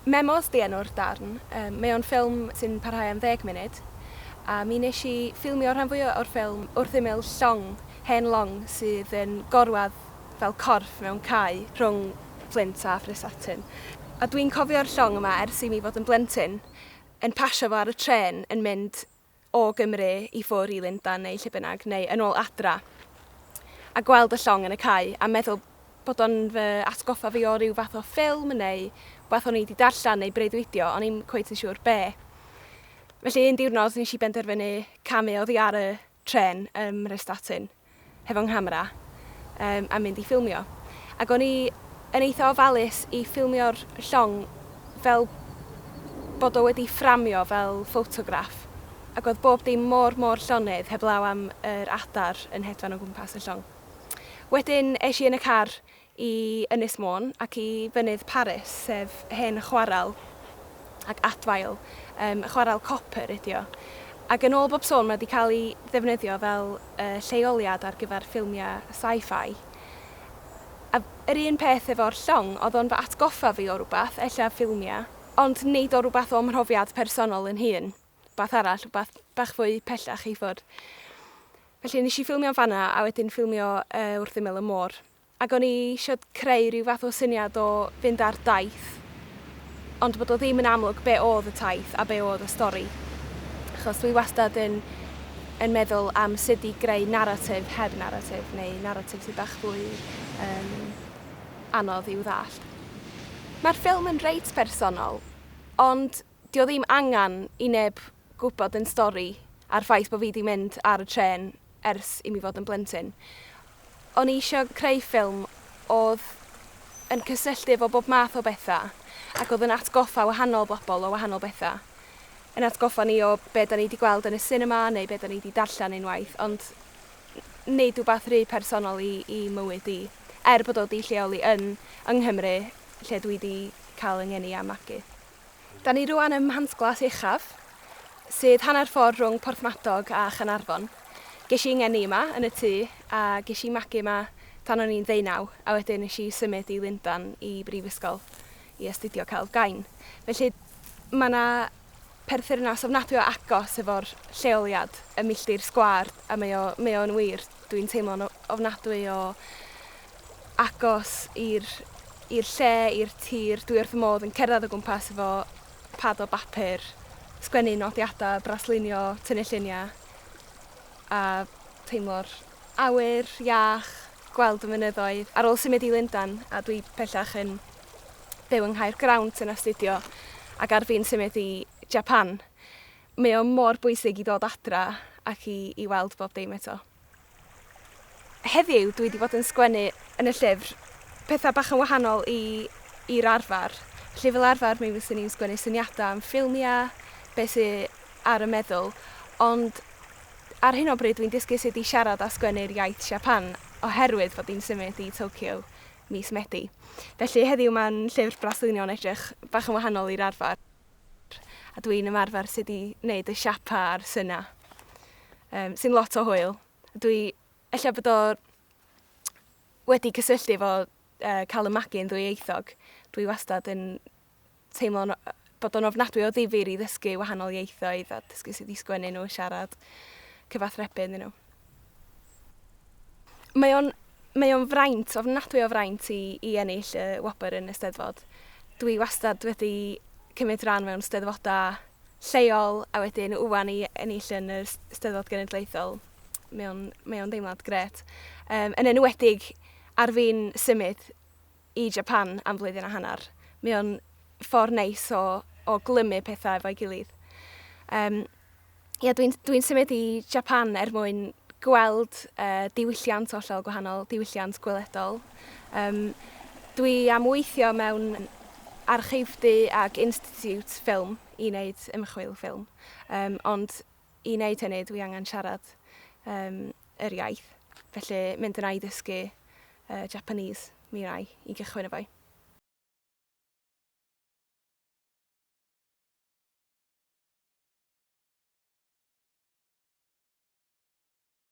Memos 'di enw'r darn. Yym, mae o'n ffilm sy'n parhau am ddeg munud, a mi wnes i ffilmio rhan fwya o'r ffilm wrth ymyl llong, hen long sydd yn gorwedd fel corff mewn cae rhwng Fflint a Phrestatyn. A dwi'n cofio'r llong yma ers i mi fod yn blentyn, yn pasio fo ar y trên yn mynd o Gymru i ffwr i Lundan neu lle bynnag, neu yn ôl adra, a gweld y llong yn y cae a meddwl bod o'n fy atgoffa fi o ryw fath o ffilm neu wbath o'n i 'di darllen neu breuddwydio, o'n i'm cweit yn siŵr be. Felly un diwrnod nes i benderfynu camu oddi ar y trên ym Mhrestatyn hefo 'nghamera yym a mynd i ffilmio. Ac o'n i yn eitha ofalus i ffilmio'r llong fel bod o wedi fframio fel ffotograff ac oedd bob dim mor mor llonydd heblaw am yr adar yn hedfan o gwmpas y llong. Wedyn es i yn y car i Ynys Môn ac i Fynydd Parys, sef hen chwarel ac adfail, yym chwarel copr ydi o. Ac yn ôl bob sôn mae 'di cael ei ddefnyddio fel yy lleoliad ar gyfer ffilmiau sci-fi. A yr un peth efo'r llong, oedd o'n fy atgoffa fi o rywbeth, ella ffilmiau, ond nid o rywbeth o 'mhrofiad personol yn hun, rywbeth arall, rywbeth bach fwy pellach i ffwrdd. Felly nes i ffilmio'n fan'na a wedyn ffilmio yy wrth ymyl y môr. Ac o'n i isio creu rhyw fath o syniad o fynd ar daith, ond bod o ddim yn amlwg be oedd y taith a be oedd y stori. Achos dwi wastad yn yn meddwl am sut i greu naratif heb naratif, neu naratif sydd bach fwy yym anodd i'w ddallt. Mae'r ffilm yn reit personol, ond 'di o ddim angen i neb gwybod yn stori a'r ffaith bod fi 'di mynd ar y trên ers i mi fod yn blentyn. O'n i isio creu ffilm oedd yn cysylltu efo bob math o bethau ac oedd yn atgoffa wahanol bobl o wahanol bethau. Yn atgoffa ni o be da ni 'di gweld yn y sinema neu be da ni 'di darllen unwaith, ond nid wbath rhy personol i i mywyd i, er bod o 'di lleoli yn yng Nghymru lle dwi 'di cael 'y ngeni a magu. Da ni rwan ym Mhantglas Uchaf, sydd hanner ffordd rhwng Porthmadog a Chaernarfon. Ges i ngeni yma, yn y tŷ, a ges i magu yma tan o'n i'n ddeunaw, a wedyn nes i symud i Lundan i brifysgol i astudio celf gain. Felly mae 'na perthynas ofnadwy o agos efo'r lleoliad, y milltir sgwâr, a mae o, mae o'n wir, dwi'n teimlo'n ofnadwy o agos i'r i'r lle, i'r tir. Dwi wrth fy modd yn cerdded o gwmpas efo pad o bapur, sgwennu nodiadau, braslunio, tynnu lluniau a teimlo'r awyr iach, gweld y mynyddoedd. Ar ôl symud i Lundain, a dwi bellach yn byw yng Nghaergrawnt yn astudio ac ar fin symud i Japan, mae o mor bwysig i ddod adra ac i i weld bob dim eto. Heddiw dwi 'di bod yn sgwennu yn y llyfr pethau bach yn wahanol i i'r arfer. Felly fel arfer mi fyswn i'n sgwennu syniadau am ffilmiau, be sy ar y meddwl, ond ar hyn o bryd dwi'n dysgu sut i siarad a sgwennu'r iaith Siapan oherwydd fod i'n symud i Tokyo mis Medi. Felly heddiw mae'n llyfr braslunio'n edrych bach yn wahanol i'r arfer. A dwi'n ymarfer sut i wneud y siapau a'r synau. Yym, sy'n lot o hwyl. Dwi, ella bod o wedi cysylltu efo uh, cael y magu yn ddwyieithog. Dwi wastad yn teimlo'n bod o'n ofnadwy o ddifyr i ddysgu wahanol ieithoedd a dysgu sut i sgwennu nhw, siarad, cyfathrebu ynddyn nhw. Mae o'n mae o'n fraint, ofnadwy o fraint i, i ennill y wobr yn y Steddfod. Dwi wastad wedi cymryd rhan mewn steddfodau lleol a wedyn ŵan i ennill yn y Steddfod Genedlaethol. Mae o'n, mae o'n deimlad grêt. Um, yn enwedig ar fin symud i Japan am flwyddyn a hanner. Mae o'n ffordd neis o, o glymu pethau efo'i gilydd. Um, ia, dwi'n dwi symud i Japan er mwyn gweld uh, diwylliant hollol gwahanol, diwylliant gweledol. Um, dwi am weithio mewn archifdy ac institute ffilm i wneud ymchwil ffilm. Um, ond i wneud hynny dwi angen siarad um, yr iaith. Felly mynd yna i ddysgu uh, Japanese mi rai i gychwyn efo i.